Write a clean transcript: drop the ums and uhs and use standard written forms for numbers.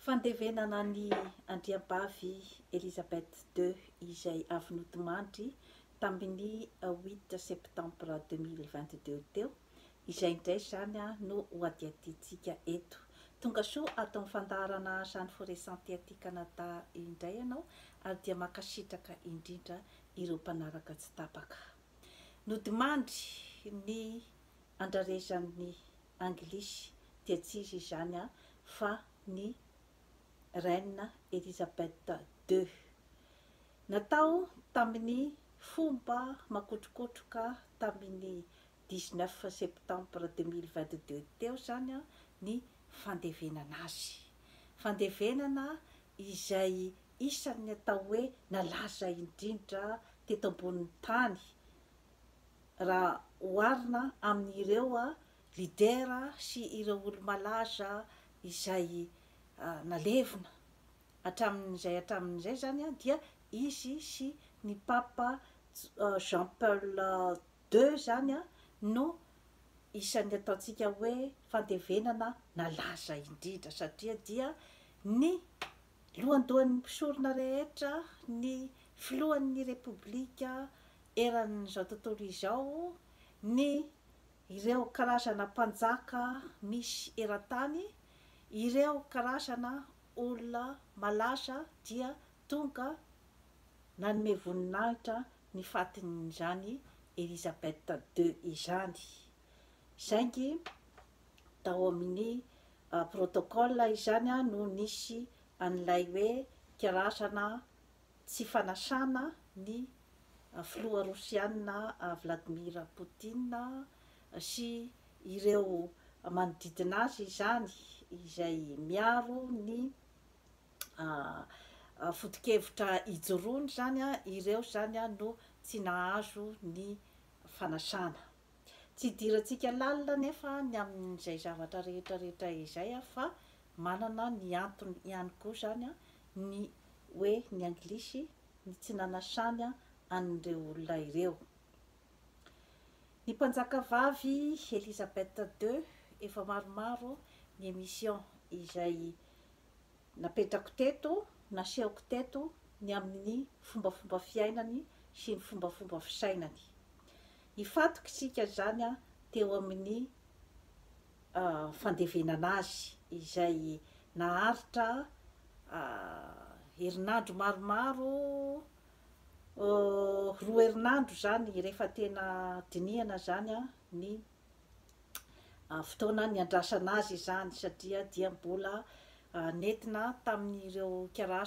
Fandevenana an'i Andriambavy Elizabeth ii izay avy nodimandry tamin'ny huit septembre 2022 teo, izay indray izany no hohadihadiantsika eto. Tongasoa ato amin'ny fandaharana Jeanne Forêt Santé aty Canada indray ianao ary dia mankasitraka indrindra ireo mpanaraka tsy tapaka. Nodimandry ny andrarezan'ny Anglisy dia tsy iza izany fa ny Reine Elizabeth ii. Natao tamin'ny fomba makotrokotroka tamin'ny 19 septembre 2022 teo izany ny fandevenana azy. Fandevenana izay isan'ny atao hoe nalaza indrindra teto ambonin'ny tany raha oharina amin'ireo leader sy ireo olo-malaza izay nalevina hatramin'izay hatramin'izay izany dia izy sy ny Papa Jean Paul ii izany no isan'ny ataontsika hoe fandevenana nalaza indrindra satria dia ny lohandohan'ny mpisorona rehetra, ny filohan'ny Repoblika eran'izao tontolo izao, ny ireo karazana mpanjaka misy eran-tany, ireo karazana olona malaza dia tonga nanome voninahitra ny fatin'izany Elizabeth ii izany. Saingy tao amin'ny protocole izany no nisy an'ilay hoe karazana tsy fanasana ny filoha rosiana Vladimir Poutine sy ireo manodidina azy izany izay miaro ny foto-kevitra ijoroany izany, ireo izany no tsy nahazo ny fanasana. Tsy idirantsika lalina anefa ny amin'izay zavatra rehetra rehetra izay fa manana ny antony ihany koa izany ny hoe ny anglisy ny tsy nanasany an'ireo olona ireo. Ny mpanjakavavy Elizabeth ii efa maromaro ny émission izay napetrako teto, nasehoko teto ny amin'ny fombafomba fiainany sy ny fombafomba fisainany. Hifantoka isika izany teo amin'ny fandevenana azy izay naharitra herinandro maromaro, roa herinandro izany rehefa tena dinihana izany ny fotoana niandrasana azy izany satria dia mbola nentina tamin'ireo karazana.